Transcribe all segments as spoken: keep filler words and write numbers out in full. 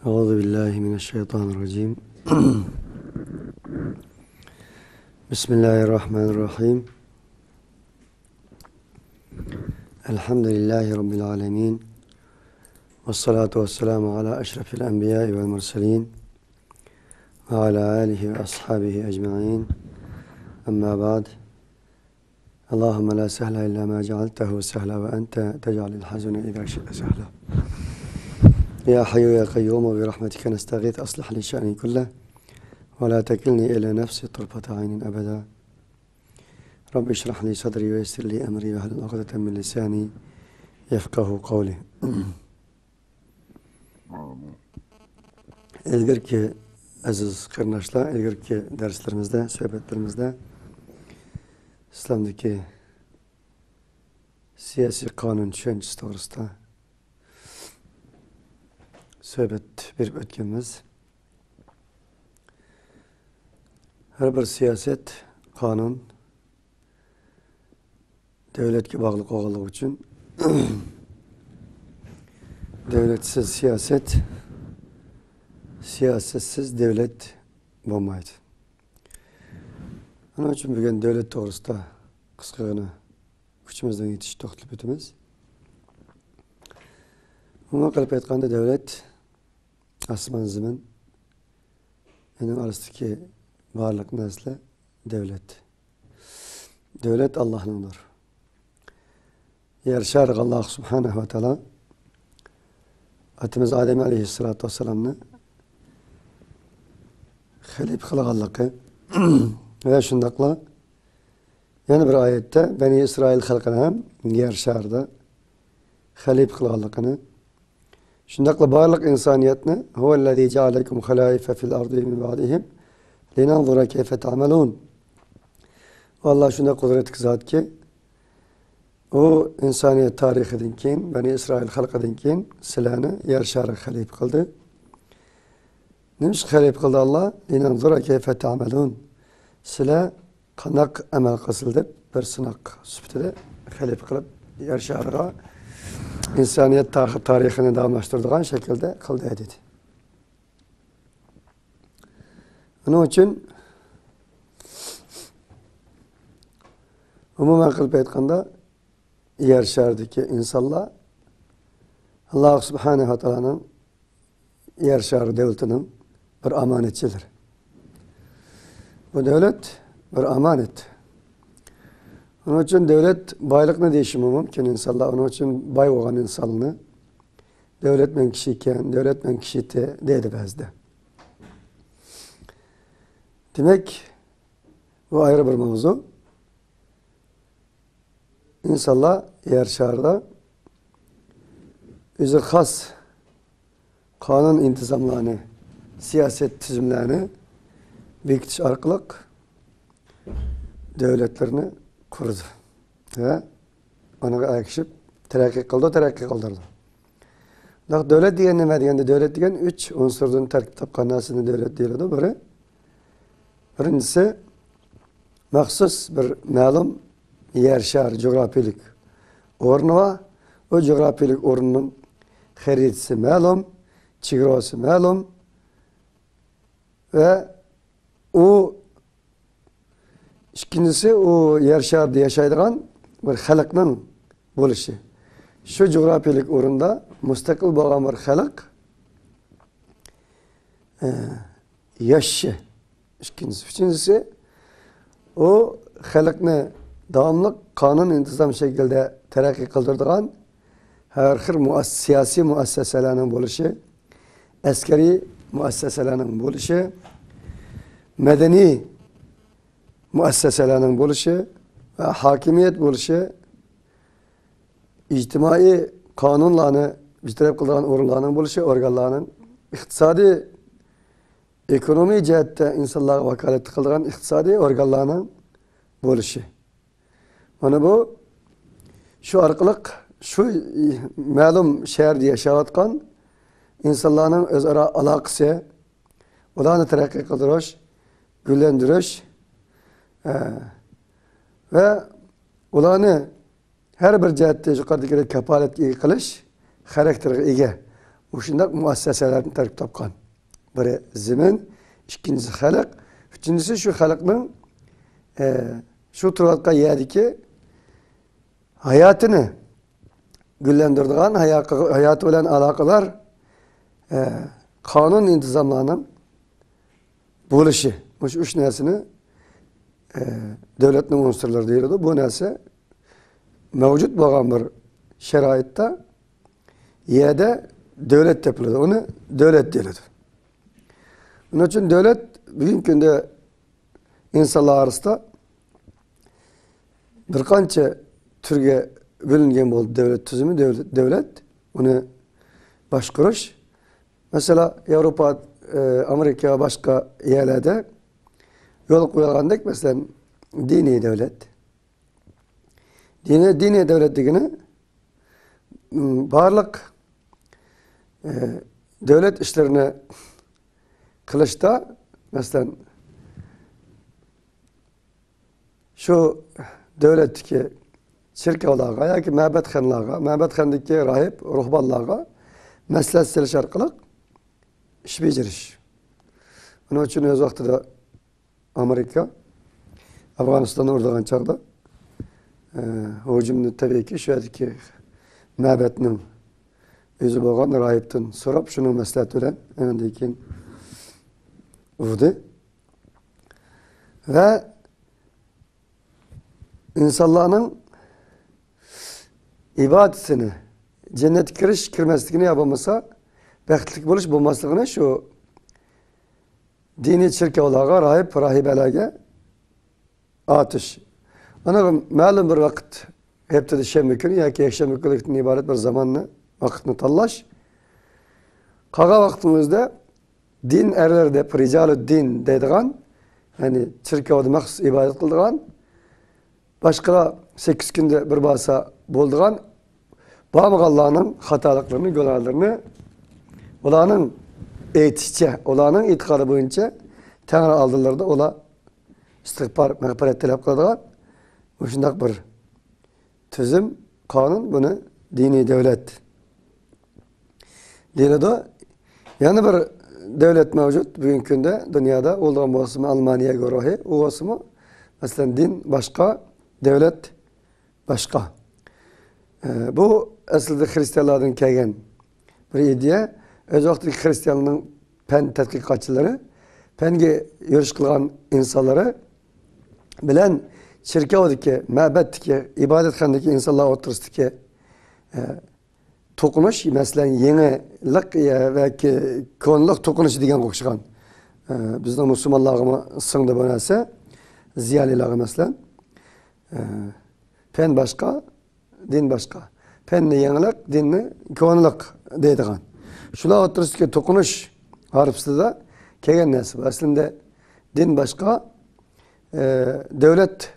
أعوذ بالله من الشيطان الرجيم. بسم الله الرحمن الرحيم. الحمد لله رب العالمين. والصلاة والسلام على أشرف الأنبياء والمرسلين. وعلى آله وأصحابه أجمعين. أما بعد. اللهم لا سهل إلا ما جعلته سهلا وأنت تجعل الحزن إذا شئت سهلا. يا حي يا قيوم برحمتك نستغيث أصلح لي شأني كله ولا تكلني إلى نفسي طرفة عين أبدا. رب اشرح لي صدري ويسر لي أمري واحلل عقدة من لساني يفقه قولي. ئىلگىرىكى ئەزىز قېرىنداشلار، ئىلگىرىكى دەرسلىرىمىزدە، سۆھبەتلىرىمىزدە ئىسلامدىكى سىياسىي قانۇن چۈشەنچىسى توغرىسىدا سۆھبەت بېرىپ ئۆتكەنمىز. ھەر بىر سىياسەت، قانۇن دۆلەتكە باغلىق بولغانلىقى ئۈچۈن، دۆلەتسىز سىياسەت، سىياسەتسىز دۆلەت بولمايدۇ. ئۇنىڭ ئۈچۈن بۈگۈن دۆلەت توغرىسىدا قىسقىغىنە كۈچىمىزنىڭ يېتىشىچە توختىلىپ ئۆتىمىز. ئومۇمەن قىلىپ ئېيتقاندا، دۆلەت ئاسمان، زېمىن، ئۇنىڭ ئارىسىدىكى بارلىق نەرسىلەر دۆلەت. دۆلەت ئاللاھنىڭدۇر. يەر شارىغا ئاللاھ سۇبھانەھۇ ۋە تائالا ئاتىمىز ئادەم ئەلەيھىسسالاتۇ ۋەسسالامنى خەلىپە قىلغانلىقى ۋە شۇنداقلا يەنە بىر ئايەتتە بەنى ئىسرائىل خەلقىنى ھەم يەر شارىدا خەلىپە قىلغانلىقىنى، شۇنداقلا بارلىق ئىنسانىيەتنى، هو الذي جعلكم خلائف في الأرض من بعدهم لننظر كيف تعملون. ئاللاھ شۇنداق قۇدرەتلىك زاتكى، ئۇ ئىنسانىيەت تارىخىدىن كېيىن، بەنى ئىسرائىل خەلقىدىن كېيىن سىلەرنى يەر شارىغا خەلىپە قىلدى. نېمە ئۈچۈن خەلىپە قىلدى ئاللاھ؟ لننظر كيف تعملون. سىلەر قانداق ئەمەل قىلىسىلەر دەپ بىر سىناق سۈپىتىدە خەلىپە قىلىپ، يەر شارىغا ئىنسانىيەت تارىخ-، تارىخىنى داۋاملاشتۇرىدىغان شەكىلدە قىلدى، دېدى. ئۇنىڭ ئۈچۈن، ئومۇمەن قىلىپ ئېيتقاندا، يەر شارىدىكى ئىنسانلار ئاللاھ سۇبھانەھۇ ۋە تائالانىڭ يەر شارى دۆلىتىنىڭ بىر ئامانەتچىلىرى. بۇ دۆلەت بىر ئامانەت. ئۇنىڭ ئۈچۈن دۆلەت بايلىقنى دېيىشىمۇ مۇمكىن ئىنسانلار. ئۇنىڭ ئۈچۈن باي بولغان ئىنساننى دۆلەتمەن كىشى ئىكەن، دۆلەتمەن كىشى ئىدى دەيدۇ بەزىدە. دېمەك، بۇ ئايرى بىر ماۋزۇ. ئىنسانلار يەر شارىدا ئۆزى خاس قانۇن ئىنتىزاملارنى، سىياسەت تۈزۈملەرنى بېكىتىش ئارقىلىق دۆلەتلىرىنى قۇرىدۇ ۋە ئۇنىڭغا ئەگىشىپ تەرەققىي قىلىدۇ، تەرەققىي قىلدۇرىدۇ. بۇنداق دۆلەت دېگەن نېمە دېگەندە، دۆلەت دېگەن ئۈچ ئۇنسۇردىن تەركىب تاپقان نەرسىنى دۆلەت دېيىلىدۇ. بىرى، بىرىنچىسى، مەخسۇس بىر مەلۇم يەر شارى، جۇغراپىيىلىك ئورنى بار. ئۇ جۇغراپىيىلىك ئورۇننىڭ خەرىتىسى مەلۇم، چېگراسى مەلۇم ۋە ئۇ ئىككىنچىسى، ئۇ يەر شارىدا ياشايدىغان بىر خەلقنىڭ بولۇشى. شۇ جۇغراپىيىلىك ئورۇندا مۇستەقىل بولغان بىر خەلق، ئە، ياشىشى. ئىككىنچىسى. ئۈچىنچىسى، ئۇ خەلقنى داۋاملىق قانۇن ئىنتىزام شەكلىدە تەرەققىي قىلدۇرىدىغان ھەر خىل مۇئەس-، سىياسىي مۇئەسسەسەلەرنىڭ بولۇشى، ئەسكەرىي مۇئەسسەسەلەرنىڭ بولۇشى، مەدەنىي مۇئەسسەسەلەرنىڭ بولۇشى ۋە ھاكىمىيەت بولۇشى، ئىجتىمائىي قانۇنلارنى بىر تەرەپ قىلىدىغان ئورۇنلارنىڭ بولۇشى، ئورگانلارنىڭ، ئىقتىسادىي، ئېكونومىي جەھەتتە ئىنسانلارغا ۋاكالەتلىك قىلىدىغان ئىقتىسادىي ئورگانلارنىڭ بولۇشى. مانا بۇ، شۇ ئارقىلىق شۇ مەلۇم شەھەردە ياشاۋاتقان ئىنسانلارنىڭ ئۆزئارا ئالاقىسى، ئۇلارنى تەرەققىي قىلدۇرۇش، گۈللەندۈرۈش، ئە، ۋە ئۇلارنى ھەر بىر جەھەتتە يۇقىرىدىكىدەك كاپالەتكە ئىگە قىلىش خاراكتېرىغا ئىگە. مۇشۇنداق مۇئەسسەسەلەردىن تەركىب تاپقان. بىرى زېمىن، ئىككىنچىسى خەلق، ئۈچىنچىسى شۇ خەلقنىڭ، ئە، شۇ تۇرۇۋاتقان يەردىكى ھاياتىنى گۈللەندۈرىدىغان، ھايا-، ھاياتى بىلەن ئالاقىدار، ئە، قانۇن ئىنتىزاملارنىڭ بولۇشى. مۇشۇ ئۈچ نەرسىنى، ئە، دۆلەتنىڭ ئۇنسۇرلىرى دېيىلىدۇ. بۇ نەرسە مەۋجۇت بولغان بىر شارائىتتا يەردە دۆلەت تېپىلىدۇ. ئۇنى دۆلەت دېيىلىدۇ. ئۇنىڭ ئۈچۈن دۆلەت بۈگۈنكى كۈندە ئىنسانلار ئارىسىدا بىر قانچە تۈرگە بۆلۈنگەن بولدى. دۆلەت تۈزۈمى، دۆلەت، دۆلەت، ئۇنى باشقۇرۇش. مەسىلەن، ياۋروپا، ئە، ئامېرىكا، باشقا يەرلەردە يولغا قويۇلغاندەك، مەسىلەن، دىنىي دۆلەت. دىنىي، دىنىي دۆلەت دېگىنى، م، بارلىق، ئە، دۆلەت ئىشلىرىنى قىلىشتا، مەسىلەن، شۇ دۆلەتتىكى چېركاۋلارغا ياكى مەبەتخانىلارغا، مەبەتخانىدىكى راھىب، روھبانلارغا مەسلىھەت سېلىش ئارقىلىق ئىش بېجىرىش. ئۇنىڭ ئۈچۈن ئۆز ۋاقتىدا ئامېرىكا ئافغانىستاننى ئۇرىدىغان چاغدا، ئە، ھۇجۇمنى تەبىئىيكى شۇ يەردىكى مەبەتنىڭ ئۆزى بولغان راھىبتىن سوراپ، شۇنىڭ مەسلىھەتى بىلەن ئاندىن كېيىن ئۇردى. ۋە ئىنسانلارنىڭ ئىبادىتىنى، جەننەتكە كىرىش، كىرمەسلىكىنى يا بولمىسا بەختلىك بولۇش، بولماسلىقىنى شۇ دىنىي چېركاۋلارغا، راھىب، راھىبەلەرگە ئاتىش. ئاندىن مەلۇم بىر ۋاقىت، ھەپتىدە شەنبە كۈنى ياكى يەكشەنبە كۈنلۈكتىن ئىبارەت بىر زاماننى، ۋاقىتنى تاللاش. قالغان ۋاقىتنىڭ ئۆزىدە دىن ئەرلىرى دەپ، رىجالۇددىن دەيدىغان، يەنى چېركاۋدا مەخسۇس ئىبادەت قىلىدىغان، باشقىلار سەككىز كۈندە بىر بارسا بولىدىغان، بارمىغانلارنىڭ خاتالىقلىرىنى، گۇناھلىرىنى، ئۇلارنىڭ ئېيتىشىچە، ئۇلارنىڭ ئېتىقادى بويىچە تەڭرى ئالدىلىرىدا ئۇلار ئىستىغپار، مەغپىرەت تەلەپ قىلىدىغان مۇشۇنداق بىر تۈزۈم، قانۇن، بۇنى دىنىي دۆلەت دېيىلىدۇ. يەنە بىر دۆلەت مەۋجۇت بۈگۈنكى كۈندە دۇنيادا، ئۇ بولسىمۇ ئالمانىيە گۇرۇھى، ئۇ بولسىمۇ، مەسىلەن، دىن باشقا، دۆلەت باشقا. ئە، بۇ ئەسلىدە خىرىستىيانلاردىن كەلگەن بىر ئىدىيە. ئۆز ۋاقتىدىكى خىرىستىيانلارنىڭ پەن تەتقىقاتچىلىرى، پەنگە يۈرۈش قىلغان ئىنسانلىرى بىلەن چېركاۋدىكى، مەبەتتىكى، ئىبادەتخانىدىكى ئىنسانلار ئوتتۇرىسىدىكى، ئە، توقۇنۇش، مەسىلەن، يېڭىلىق، ئە، ۋە كى-، كونىلىق توقۇنۇشى دېگەنگە ئوخشىغان. ئە، بىزنىڭ مۇسۇلمانلارغىمۇ سىڭدى بۇ نەرسە. زىيالىيلارغا، مەسىلەن، ئە، پەن باشقا، دىن باشقا. پەننى يېڭىلىق، دىننى كونىلىق دەيدىغان. شۇلار ئوتتۇرىسىدىكى توقۇنۇش ھارپىسىدا كەلگەن نەرسە بۇ. ئەسلىندە دىن باشقا، ئە، دۆلەت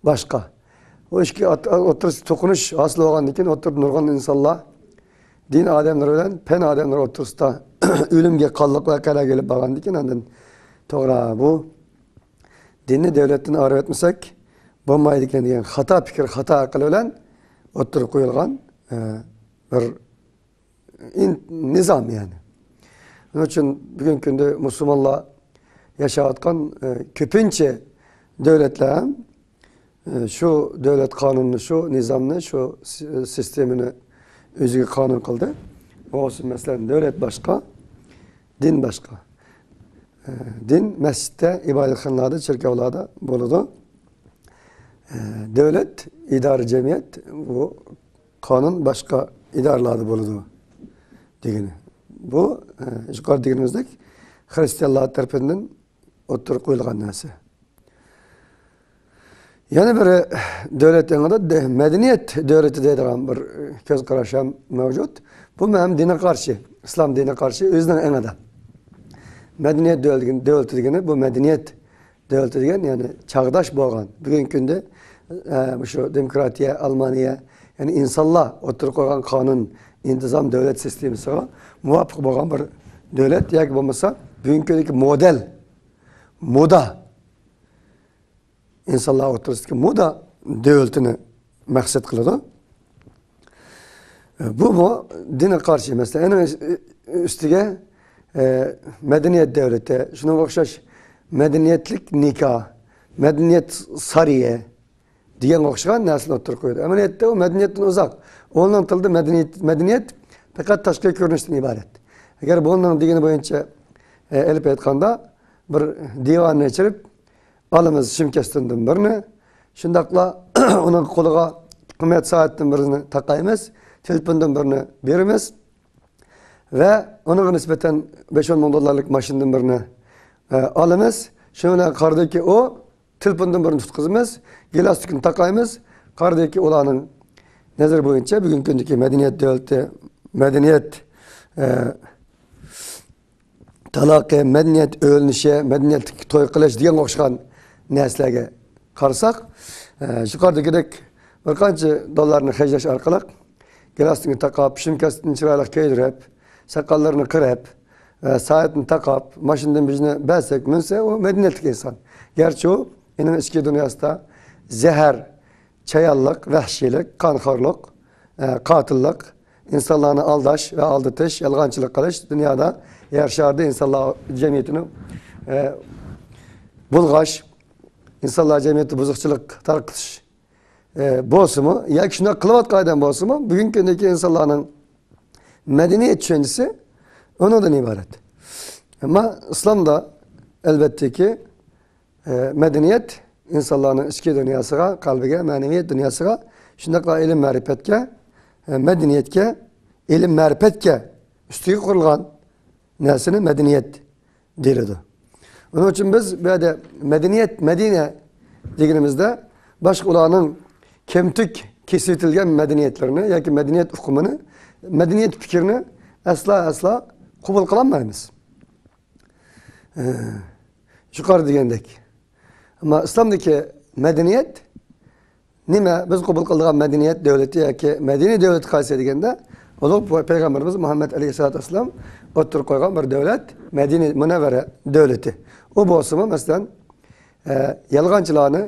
باشقا. ئۇ ئىككى ئات-، ئوتتۇرىسىدا توقۇنۇش ھاسىل بولغاندىن كېيىن، ئوتتۇرىدا نۇرغۇن ئىنسانلار، دىن ئادەملىرى بىلەن پەن ئادەملىرى ئوتتۇرىسىدا ئۆلۈمگە، قانلىق ۋەقەلەرگە ئېلىپ بارغاندىن كېيىن، ئاندىن توغرا، بۇ دىننى دۆلەتتىن ئايرىۋەتمىسەك بولمايدىكەن دېگەن خاتا پىكىر، خاتا ئەقىل بىلەن ئوتتۇرىغا قويۇلغان، ئە، بىر ئىن-، نىزام، يەنى. شۇنىڭ ئۈچۈن بۈگۈنكى كۈندە مۇسۇلمانلار ياشاۋاتقان، ئە، كۆپىنچە دۆلەتلەر ھەم، ئە، شۇ دۆلەت قانۇنىنى، شۇ نىزامنى، شۇ سى-، سىستېمىنى ئۆزىگە قانۇن قىلدى. بولسا، مەسىلەن، دۆلەت باشقا، دىن باشقا. ئە، دىن مەسچىتتە، ئىبادەتخانىلاردا، چېركاۋلاردا بولىدۇ. ئە، دۆلەت، ئىدارە، جەمئىيەت، بۇ قانۇن باشقا ئىدارىلاردا بولىدۇ دېگىنى. بۇ، ئە، يۇقىرىدا دېگىنىمىزدەك خىرىستىيانلار تەرىپىدىن ئوتتۇرىغا قويۇلغان نەرسە. يەنە بىرى، دۆلەت ئېڭىدا دە-، مەدەنىيەت دۆلىتى دەيدىغان بىر، ئە، كۆز قاراش ھەم مەۋجۇت. بۇمۇ ھەم دىنغا قارشى، ئىسلام دىنىغا قارشى، ئۆزىنىڭ ئېڭىدا. مەدەنىيەت دۆلىتى، دۆلىتى دېگىنى بۇ مەدەنىيەت دۆلىتى دېگەن، يەنى چاغداش بولغان، بۈگۈنكى كۈندە، ئە، مۇشۇ دېموكراتىيە، ئالمانىيە، يەنى ئىنسانلار ئوتتۇرىغا قويغان قانۇن، ئىنتىزام، دۆلەت سىستېمىسىغا مۇۋاپىق بولغان بىر دۆلەت ياكى بولمىسا بۈگۈنكى كۈندىكى مودېل، مودا، ئىنسانلار ئوتتۇرىسىدىكى مودا دۆلىتىنى مەقسەت قىلىدۇ. بۇمۇ دىنغا قارشى. مەسىلەن، ئۇنىڭ ئۈستىگە، ئە، مەدەنىيەت دۆلىتى، شۇنىڭغا ئوخشاش مەدەنىيەتلىك نىكاھ، مەدەنىيەت سارىيى دېگەنگە ئوخشىغان نەرسىلەرنى ئوتتۇرىغا قويىدۇ. ئەمەلىيەتتە ئۇ مەدەنىيەتتىن ئۇزاق. ئۇنىڭ تىلىدا مەدەنىيەت، مەدەنىيەت پەقەت تاشقى كۆرۈنۈشتىن ئىبارەت. ئەگەر بۇنىڭ دېگىنى بويىچە، ئە، ئېلىپ ئېيتقاندا، بىر دىۋاننى ئېچىپ ئالىمىز شىمكەستىندىن بىرنى، شۇنداقلا ئۇنىڭ قولىغا قىممەت سائەتتىن بىرنى تاقايمىز، تېلېفوندىن بىرنى بېرىمىز ۋە ئۇنىڭغا نىسبەتەن بەش-ئون مىڭ دوللارلىق ماشىنىدىن بىرنى، ئە، ئالىمىز. شۇنىڭ بىلەن قارىدىكى ئۇ تېلېفوندىن بىرنى تۇتقۇزىمىز، گىلاستۇكىنى تاقايمىز. قارىدىكى ئۇلارنىڭ نەزىرى بويىچە بۈگۈنكى كۈندىكى مەدەنىيەت دۆلىتى، مەدەنىيەت، ئە، تالاقى، مەدەنىيەت ئۆيلىنىشى، مەدەنىيەتلىك توي قىلىش دېگەنگە ئوخشىغان نەرسىلەرگە قارىساق، ئە، يۇقىرىدىكىدەك بىر قانچە دوللارنى خەجلەش ئارقىلىق گىلاستىكىنى تاقاپ، شىمكەستىنى چىرايلىق كىيدۈرۈپ، ساقاللىرىنى قىرىپ، ئە، سائەتنى تاقاپ، ماشىنىدىن بىرنى بەرسەك مىنسە، ئۇ مەدەنىيەتلىك ئىنسان. گەرچە ئۇ ئۇنىڭ ئىچكى دۇنياسىدا زەھەر، چايانلىق، ۋەھشىيلىك، قانخورلۇق، ئە، قاتىللىق، ئىنسانلارنى ئالداش ۋە ئالدىتىش، يالغانچىلىق قىلىش، دۇنيادا يەر شارىدا ئىنسانلار جەمئىيىتىنى، ئە، بۇلغاش، ئىنسانلار جەمئىيىتىدە بۇزۇقچىلىق تارقىتىش، ئە، بولسىمۇ، ياكى شۇنداق قىلىۋاتقان ئادەم بولسىمۇ، بۈگۈنكى كۈندىكى ئىنسانلارنىڭ مەدەنىيەت چۈشەنچىسى ئۇنىڭدىن ئىبارەت. ئەمما ئىسلامدا، ئەلۋەتتىكى، ئە، مەدەنىيەت ئىنسانلارنىڭ ئىچكى دۇنياسىغا، قەلبىگە، مەنىۋىيەت دۇنياسىغا، شۇنداقلا ئىلىم-مەرىپەتكە، ئە، مەدەنىيەتكە، ئىلىم-مەرىپەتكە ئۈستىگە قۇرۇلغان نەرسىنى مەدەنىيەت دېيىلىدۇ. ئۇنىڭ ئۈچۈن بىز بۇ يەردە مەدەنىيەت، مەدىنە دېگىنىمىزدە باشقا ئۇلارنىڭ كەمتۈك كېسىۋېتىلگەن مەدەنىيەتلىرىنى ياكى مەدەنىيەت ئۇقۇمىنى، مەدەنىيەت پىكرىنى ئەسلا، ئەسلا قوبۇل قىلالمايمىز. ئە، يۇقىرىدا دېگەندەك. ئەمما ئىسلامدىكى مەدەنىيەت نېمە؟ بىز قوبۇل قىلىدىغان مەدەنىيەت دۆلىتى ياكى مەدەنىي دۆلەت قايسى دېگەندە، ئۇلۇغ پەيغەمبىرىمىز مۇھەممەد ئەلەيھىسسالاتۇ ۋەسسالام ئوتتۇرىغا قويغان بىر دۆلەت، مەدىنە مۇنەۋۋەرە دۆلىتى. ئۇ بولسىمۇ، مەسىلەن، ئە، يالغانچىلارنى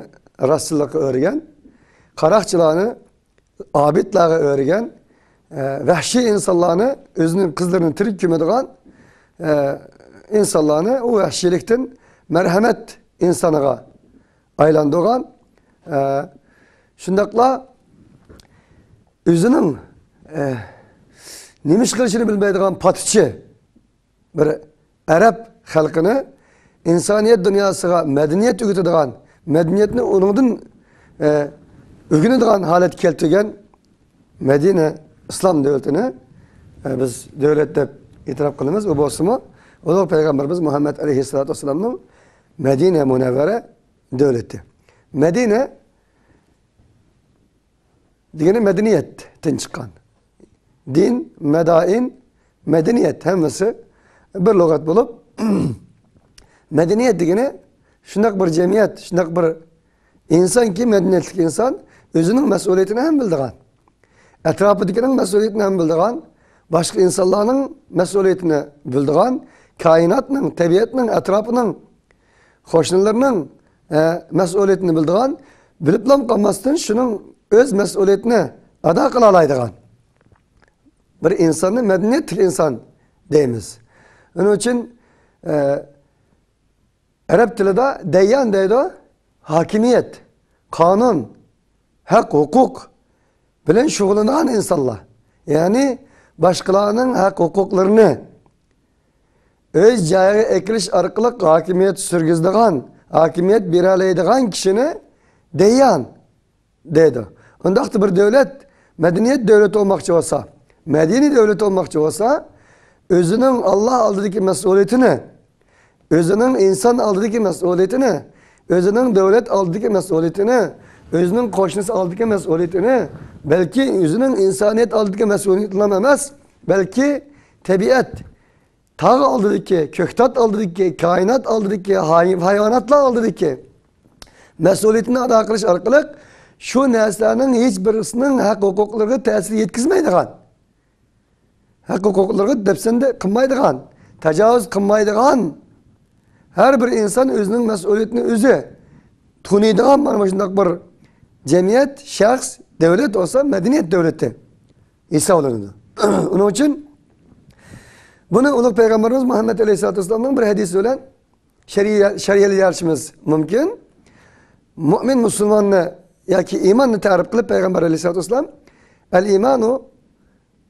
راستچىللىققا ئۆرىگەن، قاراقچىلارنى ئابىدلارغا ئۆرىگەن، ئە، ۋەھشىي ئىنسانلارنى، ئۆزىنىڭ قىزلىرىنى تىرىك كۆمىدىغان، ئە، ئىنسانلارنى ئۇ ۋەھشىيلىكتىن مەرھەمەت ئىنسانىغا ئايلاندۇرغان، ئە، شۇنداقلا ئۆزىنىڭ، ئە، نېمە ئىش قىلىشىنى بىلمەيدىغان پاتىچى بىر ئەرەب خەلقىنى ئىنسانىيەت دۇنياسىغا مەدەنىيەت ئۆگىتىدىغان، مەدەنىيەتنى ئۇنىڭدىن، ئە، ئۆگىنىدىغان ھالەتكە كەلتۈرگەن مەدىنە ئىسلام دۆلىتىنى، ئە، بىز دۆلەت دەپ ئېتىراپ قىلىمىز. ئۇ بولسىمۇ، ئۇلۇغ پەيغەمبىرىمىز مۇھەممەد ئەلەيھىسسالاتۇ ۋەسسالامنىڭ مەدىنە مۇنەۋۋەرە دۆلىتى. مەدىنە دېگىنى مەدەنىيەتتىن چىققان. دىن، مەدائىن، مەدەنىيەت ھەممىسى بىر لۇغەت بولۇپ، مەدەنىيەت دېگىنى شۇنداق بىر جەمئىيەت، شۇنداق بىر ئىنسانكى، مەدەنىيەتلىك ئىنسان ئۆزىنىڭ مەسئۇلىيىتىنى ھەم بىلىدىغان، ئەتراپىدىكىنىڭ مەسئۇلىيىتىنى ھەم بىلىدىغان، باشقا ئىنسانلارنىڭ مەسئۇلىيىتىنى بىلىدىغان، كائىناتنىڭ، تەبىئەتنىڭ، ئەتراپىنىڭ، قوشنىلىرىنىڭ، ئە، مەسئۇلىيىتىنى بىلىدىغان، بىلىپلا قالماستىن، شۇنىڭ ئۆز مەسئۇلىيىتىنى ئادا قىلالايدىغان بىر ئىنساننى مەدەنىيەتلىك ئىنسان دەيمىز. ئۇنىڭ ئۈچۈن، ئە، ئەرەب تىلىدا دەييان دەيدۇ، ھاكىمىيەت، قانۇن، ھەق، ھوقۇق بىلەن شۇغۇللىنىدىغان ئىنسانلار. يەنى باشقىلارنىڭ ھەق، ھوقۇقلىرىنى ئۆز جايىغا ئەكېلىش ئارقىلىق ھاكىمىيەت سۈرگۈزىدىغان، ھاكىمىيەت بېرەلەيدىغان كىشىنى دەييان دەيدۇ. ئۇنداقتا بىر دۆلەت مەدەنىيەت دۆلىتى بولماقچى بولسا، مەدەنىي دۆلەت بولماقچى بولسا، ئۆزىنىڭ ئاللا ئالدىدىكى مەسئۇلىيىتىنى، ئۆزىنىڭ ئىنسان ئالدىدىكى مەسئۇلىيىتىنى، ئۆزىنىڭ دۆلەت ئالدىدىكى مەسئۇلىيىتىنى، ئۆزىنىڭ قوشنىسى ئالدىدىكى مەسئۇلىيىتىنى، بەلكى ئۆزىنىڭ ئىنسانىيەت ئالدىدىكى مەسئۇلىيىتىنى ئەمەس، بەلكى تەبىئەت، تاغ ئالدىدىكى، كۆكتات ئالدىدىكى، كائىنات ئالدىدىكى، ھاي-، ھايۋاناتلار ئالدىدىكى مەسئۇلىيىتىنى ئادا قىلىش ئارقىلىق شۇ نەرسىلەرنىڭ ھېچ بىرسىنىڭ ھەق ھوقۇقلىرىغا تەسىر يەتكۈزمەيدىغان، ھەق ھوقۇقلىرىغا دەپسەندە قىلمايدىغان، تاجاۋۇز قىلمايدىغان، ھەر بىر ئىنسان ئۆزىنىڭ مەسئۇلىيىتىنى ئۆزى تونۇيدىغان مانا مۇشۇنداق بىر جەمئىيەت، شەخس، دۆلەت بولسا مەدەنىيەت دۆلىتى. ھېسابلىنىدۇ. ئۇنىڭ ئۈچۈن بۇنى ئۇلۇغ پەيغەمبىرىمىز مۇھەممەد ئەلەيھىسسالاتۇ ۋەسسالامنىڭ بىر ھەدىسى بىلەن شەرھلىيە-، شەرھلىيەلىشىمىز مۇمكىن. مۇئمىن مۇسۇلماننى ياكى ئىماننى تەرىپ قىلىپ پەيغەمبەر ئەلەيھىسسالاتۇ ۋەسسالام، «الإيمان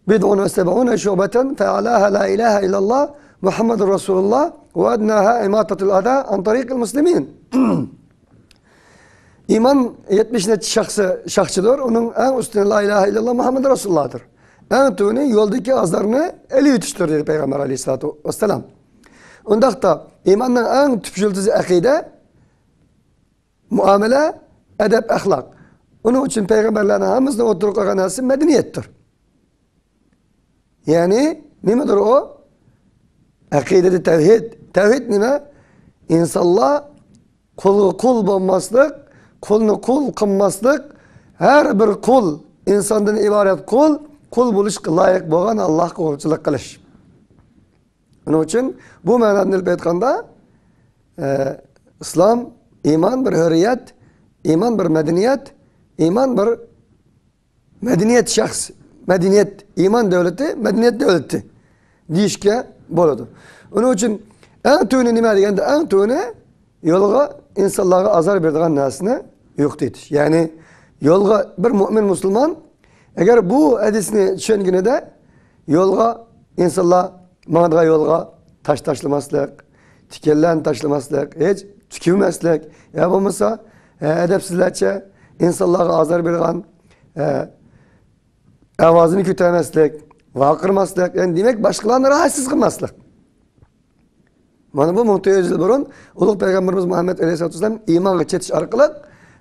بضع وسبعون شعبة، فأعلاها لا إله إلا الله محمد رسول الله وأدناها إماطة الأذى عن طريق المسلمين.» ئىمان يەتمىش نەچچە شاخسى، شاخچىدۇر. ئۇنىڭ ئەڭ ئۈستۈنى لا ئىلاھە ئىللاللا مۇھەممەد رەسۇلۇللاھدۇر. ئەڭ تۆۋىنى يولدىكى ئازارنى ئېلىۋېتىشتۇر، دېدى پەيغەمبەر ئەلەيھىسسالاتۇ ۋەسسالام. ئۇنداقتا ئىماننىڭ ئەڭ تۈپ يۇلتۇزى ئەقىدە، مۇئامىلە، ئەدەپ، ئەخلاق. ئۇنىڭ ئۈچۈن پەيغەمبەرلەرنىڭ ھەممىسىنىڭ ئوتتۇرىغا قويغان نەرسىسى مەدەنىيەتتۇر. يەنى نېمىدۇر ئۇ؟ ئەقىدىدە تەۋھىد. تەۋھىد نېمە؟ ئىنسانلار قۇلغا قۇل بولماسلىق، قۇلنى قۇل قىلماسلىق، ھەر بىر قۇل، ئىنساندىن ئىبارەت قۇل، قۇل بولۇشقا لايىق بولغان ئاللاھقا قۇلچىلىق قىلىش. ئۇنىڭ ئۈچۈن بۇ مەنادىن ئېلىپ ئېيتقاندا، ئە، ئىسلام، ئىمان بىر ھۆرىيەت، ئىمان بىر مەدەنىيەت، ئىمان بىر مەدەنىيەت شەخس، مەدەنىيەت، ئىمان دۆلىتى، مەدەنىيەت دۆلىتى دېيىشكە بولىدۇ. ئۇنىڭ ئۈچۈن ئەڭ تۆۋىنى نېمە دېگەندە، ئەڭ تۆۋىنى يولغا، ئىنسانلارغا ئازار بېرىدىغان نەرسىنى يوقىتىۋېتىش. يەنى يولغا بىر مۆمىن مۇسۇلمان ئەگەر بۇ ھەدىسنى چۈشەنگىنىدە يولغا، ئىنسانلار ماڭىدىغان يولغا تاش تاشلىماسلىق، تىكەنلەرنى تاشلىماسلىق، ھېچ تۈكۈرمەسلىك، يا بولمىسا، ئە، ئەدەپسىزلەرچە ئىنسانلارغا ئازار بېرىدىغان، ئە، ئاۋازىنى كۆتۈرمەسلىك، ۋارقىرىماسلىق، يەنى دېمەك باشقىلارنى راھەتسىز قىلماسلىق. مانا بۇ مىڭ تۆت يۈز يىل بۇرۇن ئۇلۇغ پەيغەمبىرىمىز مۇھەممەد ئەلەيھىسسالاتۇ ۋەسسالام ئىمانغا چېتىش ئارقىلىق،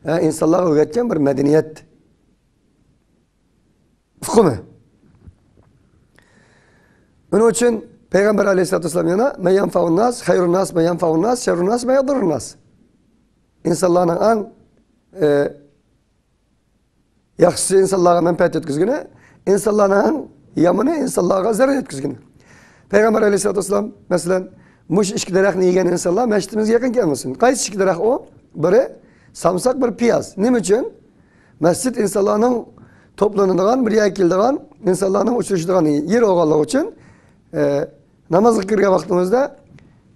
ئە، ئىنسانلارغا ئۆگەتكەن بىر مەدەنىيەت ئۇقۇمى. ئۇنىڭ ئۈچۈن پەيغەمبەر ئەلەيھىسسالاتۇ ۋەسسالام يەنە، «من ينفع الناس خير الناس، من ينفع الناس شر الناس، من يضر الناس.» ئىنسانلارنىڭ ئەڭ، ئە، ياخشىسى ئىنسانلارغا مەنپەئەت يەتكۈزگىنى، ئىنسانلارنىڭ ئەڭ يامىنى ئىنسانلارغا زەرەر يەتكۈزگىنى. پەيغەمبەر ئەلەيھىسسالاتۇ ۋەسسالام، مەسىلەن، مۇشۇ ئىككى دەرەخنى يېگەن ئىنسانلار مەسچىتىمىزگە يېقىن كەلمىسۇن. قايسى ئىككى دەرەخ ئۇ؟ بىرى سامساق، بىرى پىياز. نېمە ئۈچۈن؟ مەسچىت ئىنسانلارنىڭ توپلىنىدىغان، بىر يەرگە كېلىدىغان، ئىنسانلارنىڭ ئۇچرىشىدىغان يېرى بولغانلىقى ئۈچۈن، ئە، نامازغا كىرگەن ۋاقتىمىزدا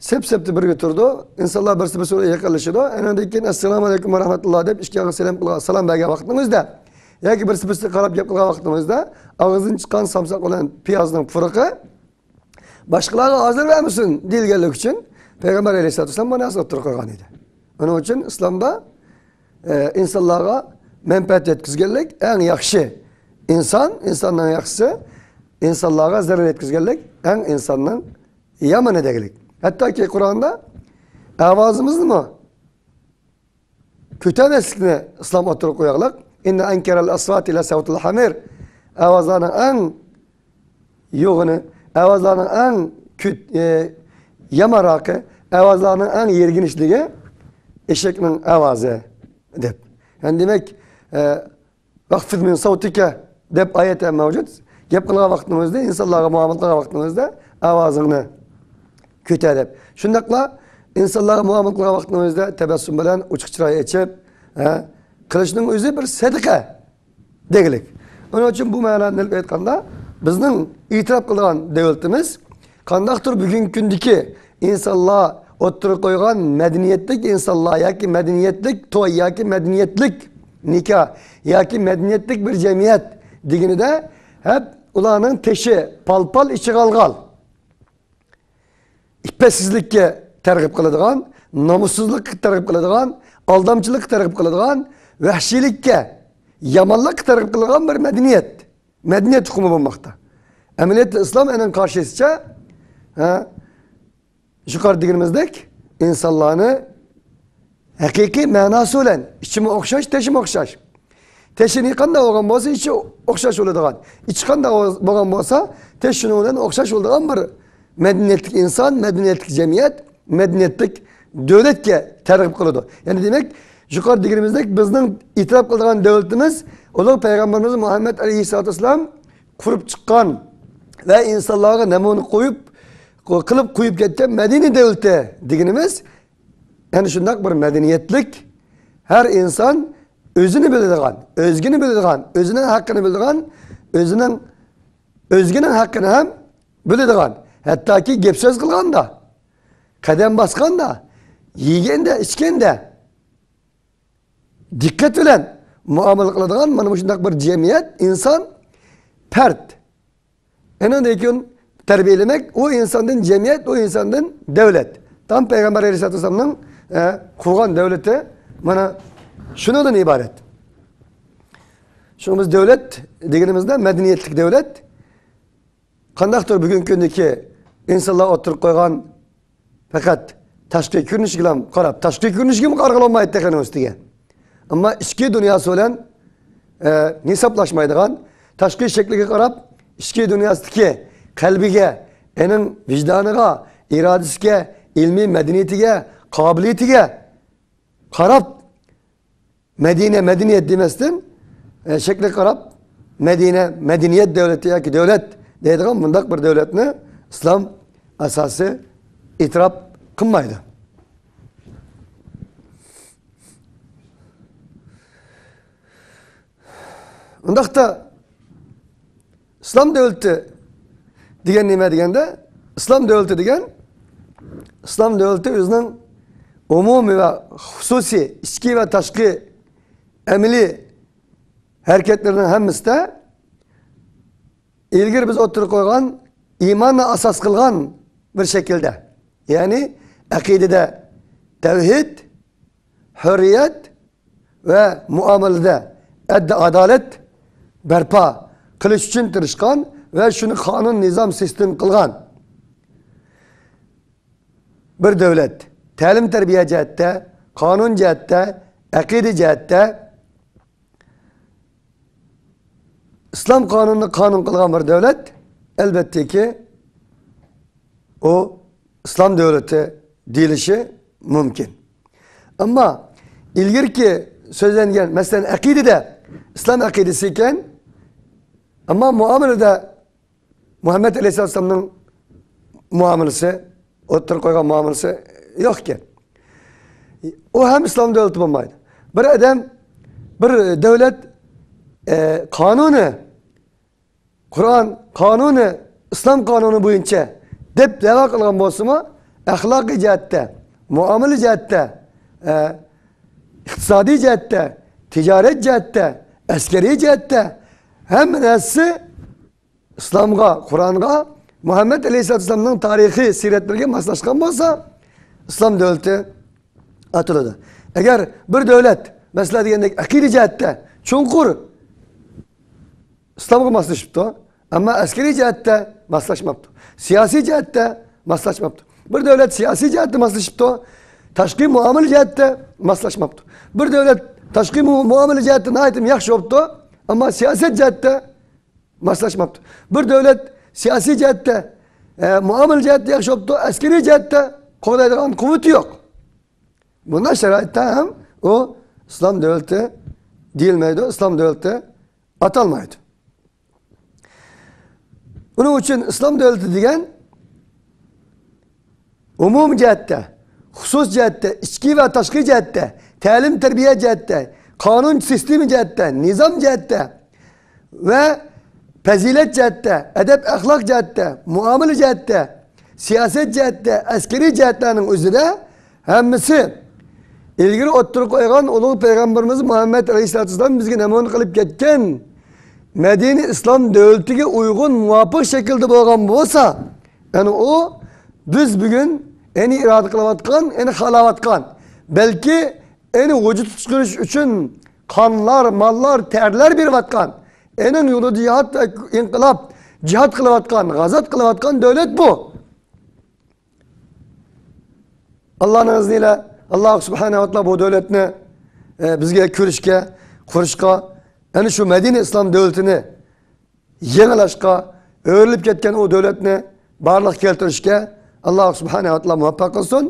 سەپ-سەپتە بىرگە تۇرىدۇ. ئىنسانلار بىرسى-بىرسى بىلەن يېقىنلىشىدۇ. ئاندىن كېيىن، «ئەسسالامۇ ئەلەيكۇم ۋە رەھمەتۇللا» دەپ، ئىككى ياققا سالام قىلغان، سالام بەرگەن ۋاقتىمىزدا ياكى بىرسى-بىرسىگە قاراپ گەپ قىلغان ۋاقتىمىزدا، ئاغزىدىن چىققان سامساق بىلەن پىيازنىڭ پۇرىقى باشقىلارغا ئازار بەرمىسۇن دېيىلگەنلىكى ئۈچۈن، پەيغەمبەر ئەلەيھىسسالاتۇ ۋەسسالام بۇ نەرسىنى ئوتتۇرىغا قويغان ئىدى. ئۇنىڭ ئۈچۈن ئىسلامدا، ئە، ئىنسانلارغا مەنپەئەت يەتكۈزگەنلىك ئەڭ ياخشى ئىنسان، ئىنساننىڭ ياخشىسى، ئىنسانلارغا زەرەر يەتكۈزگەنلىك ئەڭ ئىنساننىڭ يامىنى دېگۈلۈك. ھەتتاكى قۇرئاندا ئاۋازىمىزنىمۇ كۆتەرمەسلىكنى ئىسلام ئوتتۇرىغا قويغانلىق. «إن أنكر الأصوات لصوت الحمير.» ئاۋازلارنىڭ ئەڭ يوغىنى، ئاۋازلارنىڭ ئەڭ كۆت-، ئە، يامانراقى، ئاۋازلارنىڭ ئەڭ يىرگىنچلىكى ئېشەكنىڭ ئاۋازى، دەپ. يەنى دېمەك، ئە، «ۋەخفىز مىن سەۋتىكە» دەپ ئايەت ھەم مەۋجۇت. گەپ قىلغان ۋاقتىمىزدا، ئىنسانلارغا مۇئامىلە قىلغان ۋاقتىمىزدا ئاۋازىڭنى كۆتەر دەپ. شۇنداقلا ئىنسانلارغا مۇئامىلە قىلغان ۋاقتىمىزدا تەبەسسۇم بىلەن ئوچۇق چىراي ئېچىپ، ھە، قىلىشنىڭ ئۆزى بىر سەدىقە دېگۈلۈك. ئۇنىڭ ئۈچۈن بۇ مەنادىن ئېلىپ ئېيتقاندا، بىزنىڭ ئېتىراپ قىلىدىغان دۆلىتىمىز قانداقتۇر بۈگۈنكى كۈندىكى ئىنسانلار ئوتتۇرىغا قويغان مەدەنىيەتلىك ئىنسانلار ياكى مەدەنىيەتلىك توي ياكى مەدەنىيەتلىك نىكاھ ياكى مەدەنىيەتلىك بىر جەمئىيەت دېگىنىدە، ھەپ ئۇلارنىڭ تېشى پال-پال، ئىچى غال-غال. ئىپپەتسىزلىككە تەرغىب قىلىدىغان، نامۇسسىزلىققا تەرغىب قىلىدىغان، ئالدامچىلىققا تەرغىب قىلىدىغان، ۋەھشىيلىككە، يامانلىققا تەرغىب قىلىدىغان بىر مەدەنىيەت. مەدەنىيەت ئۇقۇمى بولماقتا. ئەمەلىيەتتە ئىسلام ئېنىڭ قارشىسىچە، ھە، يۇقىرىدا دېگىنىمىزدەك، ئىنسانلارنى ھەقىقىي مەناسى بىلەن، ئىچىمۇ ئوخشاش، تېشىمۇ ئوخشاش. تېشى قانداق بولغان بولسا، ئىچى ئوخشاش بولىدىغان. ئىچى قانداق بولغان بولسا، تېشى شۇنىڭ بىلەن ئوخشاش بولىدىغان بىر مەدەنىيەتلىك ئىنسان، مەدەنىيەتلىك جەمئىيەت، مەدەنىيەتلىك دۆلەتكە تەرغىب قىلىدۇ. يەنى دېمەك، يۇقىرىدا دېگىنىمىزدەك، بىزنىڭ ئېتىراپ قىلىدىغان دۆلىتىمىز ئۇلۇغ پەيغەمبىرىمىز مۇھەممەد ئەلەيھىسسالاتۇ ۋەسسالام قۇرۇپ چىققان ۋە ئىنسانلارغا نەمۇنە قويۇپ، قىلىپ قويۇپ كەتكەن مەدەنىي دۆلىتى دېگىنىمىز، يەنە شۇنداق بىر مەدەنىيەتلىك، ھەر ئىنسان ئۆزىنى بىلىدىغان، ئۆزگىنى بىلىدىغان، ئۆزىنىڭ ھەققىنى بىلىدىغان، ئۆزىنىڭ ئۆزگىنىڭ ھەققىنى ھەم بىلىدىغان، ھەتتاكى گەپ سۆز قىلغاندا، قەدەم باسقاندا، يېگەندە، ئىچكەندە دىققەت بىلەن مۇئامىلە قىلىدىغان مانا مۇشۇنداق بىر جەمئىيەت، ئىنسان، پەرد. ئېنىڭدىن كېيىن تەربىيەلىمەك، ئۇ ئىنساندىن جەمئىيەت، ئۇ ئىنساندىن دۆلەت. تام پەيغەمبەر ئەلەيھىسسالاتۇ ۋەسسالامنىڭ، ئە، قۇرغان دۆلىتى مانا شۇنىڭدىن ئىبارەت. شۇڭا بىز دۆلەت دېگىنىمىزدە مەدەنىيەتلىك دۆلەت. قانداقتۇر بۈگۈنكى كۈندىكى ئىنسانلار ئوتتۇرىغا قويغان پەقەت تاشقى كۆرۈنۈشىگىلا قاراپ، تاشقى كۆرۈنۈشىگىمۇ قارىغىلى بولمايدۇ تېخى ئۇنىڭ ئۈستىگە. ئەمما ئىچكى دۇنياسى بىلەن، ئە، ھېسابلاشمايدىغان، تاشقى شەكلىگە قاراپ، ئىچكى دۇنياسىدىكى قەلبىگە، ئېنىڭ ۋىجدانىغا، ئىرادىسىگە، ئىلمىي مەدەنىيىتىگە، قابىلىيىتىگە قاراپ، مەدىنە مەدەنىيەت دېمەستىن، ئە، شەكلىگە قاراپ، مەدىنە مەدەنىيەت دۆلىتى ياكى دۆلەت دەيدىغان مۇنداق بىر دۆلەتنى ئىسلام ئاساسى ئېتىراپ قىلمايدۇ. ئۇنداقتا ئىسلام دۆلىتى دېگەن نېمە دېگەندە، ئىسلام دۆلىتى دېگەن، ئىسلام دۆلىتى ئۆزىنىڭ ئومۇمىي ۋە خۇسۇسىي، ئىچكى ۋە تاشقى ئەمەلىي ھەرىكەتلىرىنىڭ ھەممىسىدە ئىلگىرى بىز ئوتتۇرىغا قويغان ئىماننى ئاساس قىلغان بىر شەكىلدە، يەنى ئەقىدىدە تەۋھىد، ھۆرىيەت ۋە مۇئامىلىدە ئەدىل-ئادالەت بەرپا قىلىش ئۈچۈن تىرىشقان ۋە شۇنى قانۇن، نىزام، سىستېما قىلغان بىر دۆلەت. تەلىم-تەربىيە جەھەتتە، قانۇن جەھەتتە، ئەقىدە جەھەتتە ئىسلام قانۇنىنى قانۇن قىلغان بىر دۆلەت، ئەلۋەتتىكى، ئۇ ئىسلام دۆلىتى دېيىلىشى مۇمكىن. ئەمما ئىلگىرىكى سۆزلەنگەن، مەسىلەن، ئەقىدىدە ئىسلام ئەقىدىسى ئىكەن، ئەمما مۇئامىلىدە مۇھەممەد ئەلەيھىسسالامنىڭ مۇئامىلىسى، ئوتتۇرىغا قويغان مۇئامىلىسى يوق ئىكەن. ئۇ ھەم ئىسلام دۆلىتى بولمايدۇ. بىر ئادەم، بىر دۆلەت، ئە، قانۇنى، قۇرئان قانۇنى، ئىسلام قانۇنى بويىچە دەپ دەۋا قىلغان بولسىمۇ، ئەخلاقىي جەھەتتە، مۇئامىلە جەھەتتە، ئە، ئىقتىسادىي جەھەتتە، تىجارەت جەھەتتە، ئەسكەرىي جەھەتتە ھەممە نەرسىسى ئىسلامغا، قۇرئانغا، مۇھەممەد ئەلەيھىسسالامنىڭ تارىخىي سىيرەتلىرىگە ماسلاشقان بولسا، ئىسلام دۆلىتى ئاتىلىدۇ. ئەگەر بىر دۆلەت، مەسىلەن دېگەندەك، ئەقىدە جەھەتتە چوڭقۇر ئىسلامغا ماسلىشىپتۇ، ئەمما ئەسكىرىي جەھەتتە ماسلاشماپتۇ. سىياسىي جەھەتتە ماسلاشماپتۇ. بىر دۆلەت سىياسىي جەھەتتە ماسلىشىپتۇ، تاشقى مۇئامىلە جەھەتتە ماسلاشماپتۇ. بىر دۆلەت تاشقى مۇ-، مۇئامىلە جەھەتتە ناھايىتى ياخشى بوپتۇ، ئەمما سىياسەت جەھەتتە ماسلاشماپتۇ. بىر دۆلەت سىياسىي جەھەتتە، ئە، مۇئامىلە جەھەتتە ياخشى بوپتۇ، ئەسكىرىي جەھەتتە قوغدايدىغان قۇۋۋىتى يوق. بۇنداق شارائىتتا ھەم ئۇ ئىسلام دۆلىتى دېيىلمەيدۇ، ئىسلام دۆلىتى ئاتالمايدۇ. ئۇنىڭ ئۈچۈن ئىسلام دۆلىتى دېگەن ئومۇمىي جەھەتتە، خۇسۇسىي جەھەتتە، ئىچكى ۋە تاشقى جەھەتتە، تەلىم-تەربىيە جەھەتتە، قانۇن سىستېما جەھەتتە، نىزام جەھەتتە ۋە پەزىلەت جەھەتتە، ئەدەپ-ئەخلاق جەھەتتە، مۇئامىلە جەھەتتە، سىياسەت جەھەتتە، ئەسكىرىي جەھەتلەرنىڭ ئۆزىدە ھەممىسى ئىلگىرى ئوتتۇرىغا قويغان ئۇلۇغ پەيغەمبىرىمىز مۇھەممەد ئەلەيھىسسالاتۇ ۋەسسالام بىزگە نەمۇنە قىلىپ كەتكەن مەدەنىي ئىسلام دۆلىتىگە ئۇيغۇن، مۇۋاپىق شەكىلدە بولغان بولسا، يەنى ئۇ بىز بۈگۈن ئەنە ئىرادە قىلىۋاتقان، ئەنە خالاۋاتقان، بەلكى ئەنە ۋۇجۇدقا چىقىرىش ئۈچۈن قانلار، ماللار، تەرلەر بېرىۋاتقان، ئەنىڭ يولىدا جىھاد ۋە ئىنقىلاب، جىھاد قىلىۋاتقان، غازات قىلىۋاتقان دۆلەت بۇ. ئاللانىڭ ئىزنى بىلەن ئاللا سۇبھانەھۇ ۋە تائالا بۇ دۆلەتنى، ئە، بىزگە كۆرۈشكە، قۇرۇشقا، ئەنە شۇ مەدىنە ئىسلام دۆلىتىنى يېڭىلاشقا، ئۆرۈلۈپ كەتكەن ئۇ دۆلەتنى بارلىققا كەلتۈرۈشكە ئاللا سۇبھانەھۇ ۋە تائالا مۇۋەپپەق قىلسۇن.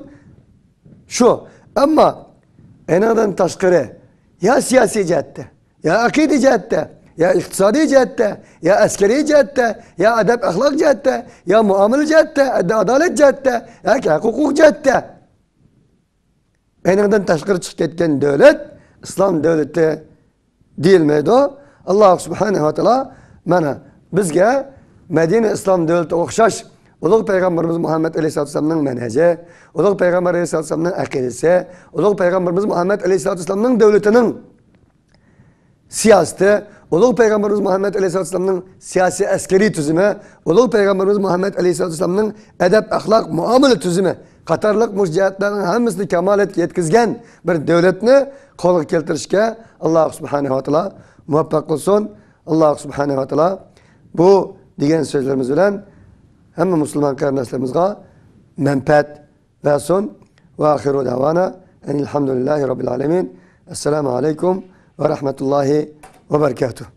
شۇ. ئەمما ئېنىڭدىن تاشقىرى، يا سىياسىي جەھەتتە، يا ئەقىدە جەھەتتە، يا ئىقتىسادىي جەھەتتە، يا ئەسكىرىي جەھەتتە، يا ئەدەپ-ئەخلاق جەھەتتە، يا مۇئامىلە جەھەتتە، ئەدىل-ئادالەت جەھەتتە، ياكى ھەق-ھوقۇق جەھەتتە ئېنىڭدىن تاشقىرى چىقىپ كەتكەن دۆلەت ئىسلام دۆلىتى دېيىلمەيدۇ. ئاللا سۇبھانەھۇ ۋە تائالا مانا بىزگە مەدىنە ئىسلام دۆلىتىگە ئوخشاش ئۇلۇغ پەيغەمبىرىمىز مۇھەممەد ئەلەيھىسسالاتۇ ۋەسسالامنىڭ مەنھەجى، ئۇلۇغ پەيغەمبەر ئەلەيھىسسالاتۇ ۋەسسالامنىڭ ئەقىدىسى، ئۇلۇغ پەيغەمبىرىمىز مۇھەممەد ئەلەيھىسسالاتۇ ۋەسسالامنىڭ دۆلىتىنىڭ سىياسىتى، ئۇلۇغ پەيغەمبىرىمىز مۇھەممەد ئەلەيھىسسالاتۇ ۋەسسالامنىڭ سىياسىي ئەسكىرىي تۈزۈمى، ئۇلۇغ پەيغەمبىرىمىز مۇھەممەد ئەلەيھىسسالاتۇ ۋەسسالامنىڭ ئەدەپ ئەخلاق مۇئامىلە تۈزۈمى قاتارلىق مۇشۇ جەھەتلەرنىڭ ھەممىسىنى كامالەتكە يەتكۈزگەن بىر دۆلەتنى قولغا كەلتۈرۈشكە ئاللاھ سۇبھانەھۇ ۋە تائالا مۇۋەپپەق قىلسۇن. ئاللاھ سۇبھانەھۇ ۋە تائالا بۇ دېگەن سۆزلىرىمىز بىلەن ھەممە مۇسۇلمان قېرىنداشلىرىمىزغا مەنپەئەت بەرسۇن. ۋە ئاخىرۇ دەۋانا ئەنىل ھەمدۇلىللاھى رەببىل ئالەمىن. ئەسسالامۇ ئەلەيكۇم ۋە رەھمەتۇللاھى ۋە بەرىكاتۇھ.